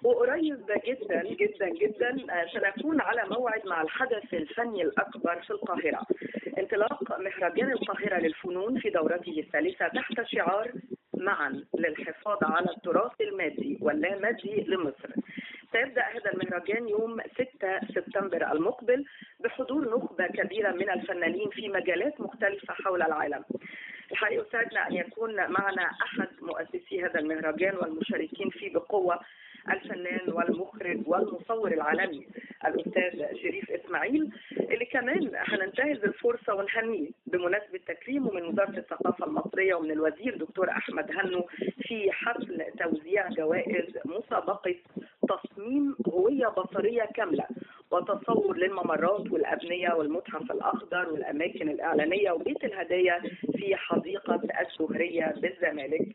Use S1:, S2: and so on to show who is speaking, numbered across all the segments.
S1: وقريب جدا جدا جدا سنكون على موعد مع الحدث الفني الأكبر في القاهرة، انطلاق مهرجان القاهرة للفنون في دورته الثالثة تحت شعار معا للحفاظ على التراث المادي واللامادي لمصر. سيبدأ هذا المهرجان يوم 6 سبتمبر المقبل بحضور نخبة كبيرة من الفنانين في مجالات مختلفة حول العالم. الحقيقة يسعدنا أن يكون معنا أحد مؤسسي هذا المهرجان والمشاركين فيه بقوة، الفنان والمخرج والمصور العالمي الأستاذ شريف إسماعيل، اللي كمان هننتهز الفرصة ونهنيه بمناسبة تكريمه من وزارة الثقافة المصرية ومن الوزير دكتور أحمد هنو في حفل توزيع جوائز مسابقة تصميم هوية بصرية كاملة وتصور للممرات والأبنية والمتحف الأخضر والأماكن الإعلانية وبيت الهدايا في حديقة الزهرية بالزمالك.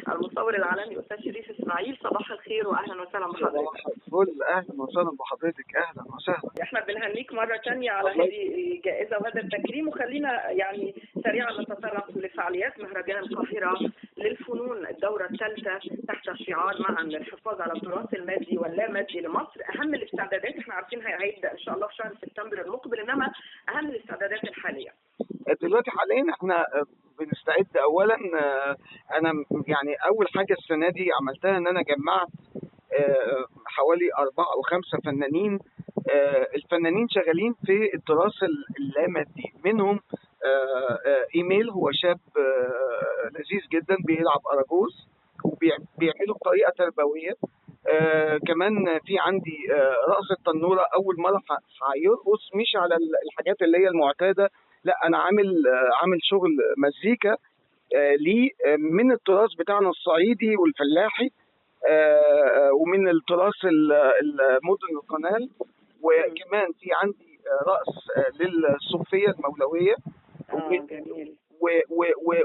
S1: المصور العالمي أستاذ شريف إسماعيل، صباح الخير وأهلا وسهلا بحضرتك.
S2: صباح الفل، أهلا وسهلا بحضرتك. أهلا وسهلا.
S1: احنا بنهنيك مرة تانية على هذه الجائزة وهذا التكريم، وخلينا يعني سريعا نتطرق لفعاليات مهرجان القاهرة للفنون الدورة الثالثة تحت شعار معا للحفاظ على التراث المادي واللامادي لمصر. أهم الاستعدادات احنا عارفين هيبدأ إن شاء الله في شهر سبتمبر المقبل، إنما أهم الاستعدادات الحالية
S2: دلوقتي حاليا احنا بنستعد. أولا أنا يعني أول حاجة السنة دي عملتها إن أنا جمعت حوالي 4 أو 5 فنانين. الفنانين شغالين في التراث اللامادي، منهم إيميل، هو شاب لذيذ جدا بيلعب أراجوز وبيعمله بطريقة تربوية. كمان في عندي رقص التنورة، أول مرة هيرقص مش على الحاجات اللي هي المعتادة، لا أنا عامل شغل مزيكا ليه من التراث بتاعنا الصعيدي والفلاحي، ومن التراث المدن القنال. وكمان في عندي رقص للصوفية المولوية.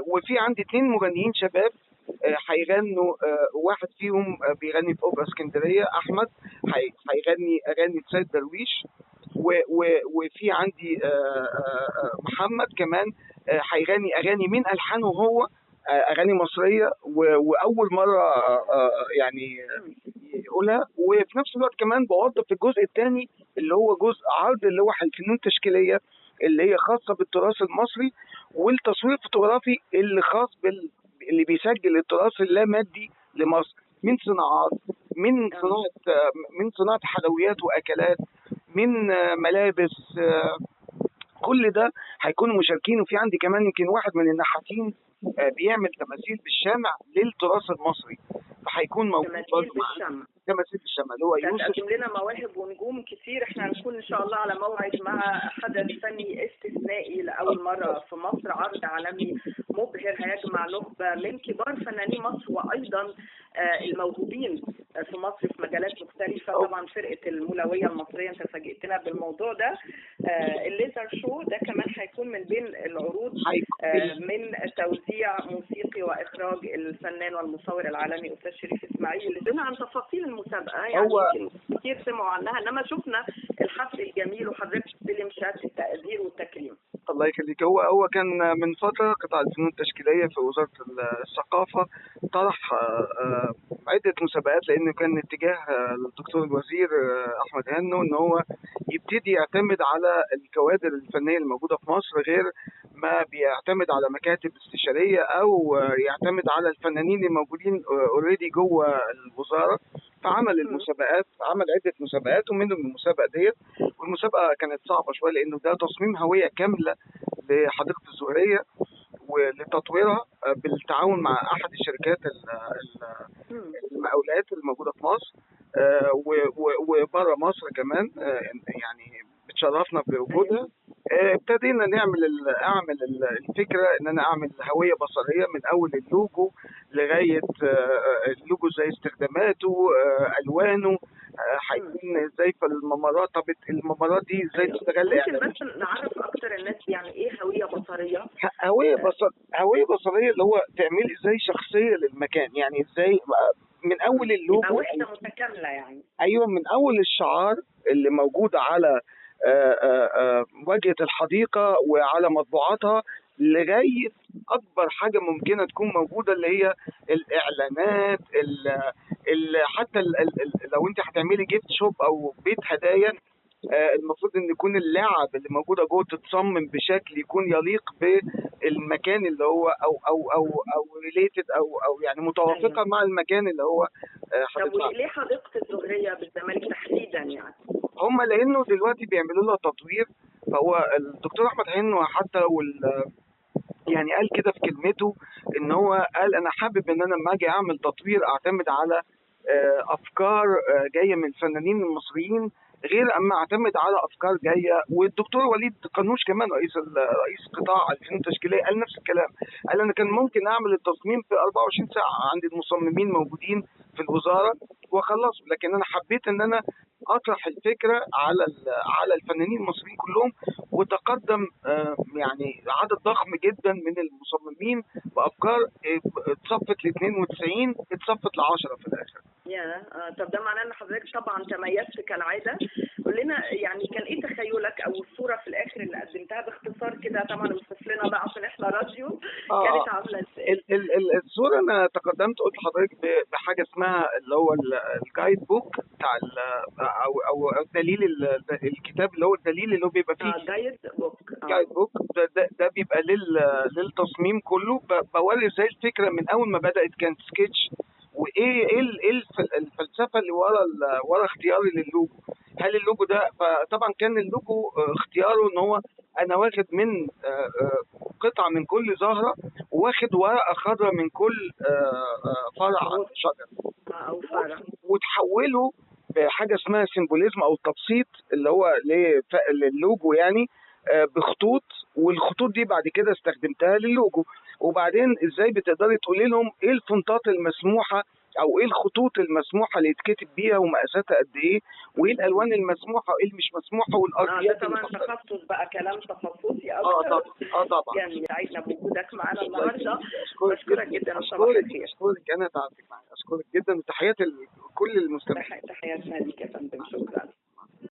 S2: وفي عندي 2 مغنيين شباب هيغنوا، واحد فيهم بيغني في أوبرا اسكندرية، أحمد، هيغني أغاني سيد درويش. وفي عندي محمد كمان هيغني أغاني من ألحانه هو، أغاني مصرية وأول مرة يعني يقولها. وفي نفس الوقت كمان بوظف الجزء الثاني اللي هو جزء عرض اللوح الفنون التشكيلية اللي هي خاصة بالتراث المصري، والتصوير الفوتوغرافي اللي خاص اللي بيسجل التراث اللامادي لمصر، من صناعات، من صناعة حلويات وأكلات، من ملابس، كل ده هيكونوا مشاركين. وفي عندي كمان يمكن واحد من النحاتين بيعمل تماثيل بالشمع للتراث المصري، فهيكون موجود برضه معانا تماثيل بالشمع اللي هو يوسف.
S1: تقدم لنا مواهب ونجوم كتير. احنا هنكون ان شاء الله على موعد مع حدث فني استثنائي لاول مرة في مصر، عرض عالمي مبهر هيجمع نخبة من كبار فناني مصر وايضا الموهوبين في مصر في مجالات مختلفة. طبعا فرقه المولويه المصرية انت فاجئتنا بالموضوع ده. الليزر شو ده كمان هيكون من بين العروض من توزيع موسيقي واخراج الفنان والمصور العالمي استاذ شريف اسماعيل. اللي عن تفاصيل المسابقة يعني كتير سمعوا عنها، انما شفنا الحفل الجميل وحضرتك تستلم شهادة التقدير والتكريم.
S2: الله يخليك. هو كان من فترة قطاع الفنون التشكيليه في وزارة الثقافة طرح عده مسابقات، لانه كان اتجاه الدكتور الوزير احمد هنو ان هو يبتدي يعتمد على الكوادر الفنية الموجودة في مصر، غير ما بيعتمد على مكاتب استشارية او يعتمد على الفنانين الموجودين already جوه الوزارة. فعمل المسابقات، عمل عده مسابقات، ومنهم المسابقة ديت. والمسابقه كانت صعبة شوية لانه ده تصميم هوية كاملة لحديقه الزهريه ولتطويرها بالتعاون مع احد الشركات المقاولات الموجودة في مصر وبره مصر كمان، يعني بتشرفنا بوجودها. ابتدينا نعمل اعمل الفكرة ان انا اعمل هوية بصريه من اول اللوجو لغاية اللوجو ازاي استخداماته، الوانه، هيكون ازاي في الممرات. طب الممرات دي ازاي تستغل؟
S1: ممكن بس نعرف اكتر الناس يعني ايه هوية بصريه؟
S2: هوية بصريه اللي هو تعمل ازاي شخصية للمكان، يعني ازاي من اول اللوجو
S1: وحده متكاملة يعني.
S2: ايوه، من اول الشعار اللي موجود على واجهة الحديقة وعلى مطبوعاتها لغاية اكبر حاجة ممكنة تكون موجودة اللي هي الاعلانات، حتى لو انت هتعملي gift shop او بيت هدايا، المفروض ان يكون اللعب اللي موجودة جوه تتصمم بشكل يكون يليق بالمكان اللي هو او او او او related او يعني متوافقة مع المكان اللي هو
S1: حاططها. طب وليه حديقة الزهريه بالزمالك تحديدا يعني؟
S2: هم لانه دلوقتي بيعملوا لها تطوير، فهو الدكتور احمد حنو حتى يعني قال كده في كلمته ان هو قال انا حابب ان انا لما اجي اعمل تطوير اعتمد على افكار جاية من الفنانين المصريين، غير اما اعتمد على افكار جاية. والدكتور وليد قنوش كمان رئيس قطاع الفنون التشكيليه قال نفس الكلام، قال انا كان ممكن اعمل التصميم في 24 ساعة، عندي المصممين موجودين في الوزارة وخلصوا، لكن انا حبيت ان انا اطرح الفكرة على الفنانين المصريين كلهم، وتقدم يعني عدد ضخم جدا من المصممين بافكار اتصفت ل 92، اتصفت ل 10 في الاخر.
S1: يا طب ده معناه ان حضرتك طبعا تميزت كالعادة. قول لنا يعني كان ايه تخيلك او الصورة في الاخر اللي قدمتها باختصار كده، طبعا وصف لنا بقى عشان احنا راديو، كانت عامله ازاي؟
S2: الصورة انا تقدمت قلت لحضرتك بحاجة اسمها اللي هو ال guide book بتاع او دليل الكتاب اللي هو الدليل اللي هو بيبقى فيه
S1: guide book.
S2: guide book ده بيبقى للتصميم كله، بوري ازاي الفكرة من اول ما بدات كانت سكتش، وايه ايه الفلسفة اللي ورا اختياري للوجو. هل اللوجو ده، فطبعا كان اللوجو اختياره ان هو انا واخد من قطعه من كل زهره، واخد ورقة خضراء من كل فرع شجر
S1: او فرع،
S2: وتحوله بحاجة اسمها symbolism او التبسيط اللي هو للوجو يعني بخطوط، والخطوط دي بعد كده استخدمتها للوجو. وبعدين ازاي بتقدري تقولي لهم ايه الفونتات المسموحه او ايه الخطوط المسموحه اللي يتكتب بيها ومقاساتها قد ايه، وايه الالوان المسموحه وايه اللي مش مسموحة، والارضيات.
S1: ده طبعا تخصص بقى، كلام تخصصي اكتر.
S2: طبعا
S1: يعني سعيدنا بوجودك معانا النهارده، بشكرك جدا.
S2: اشكرك، انا تعبتك معايا، اشكرك جدا، وتحياتي لكل المستمعين.
S1: تحياتنا ليك يا فندم، شكرا.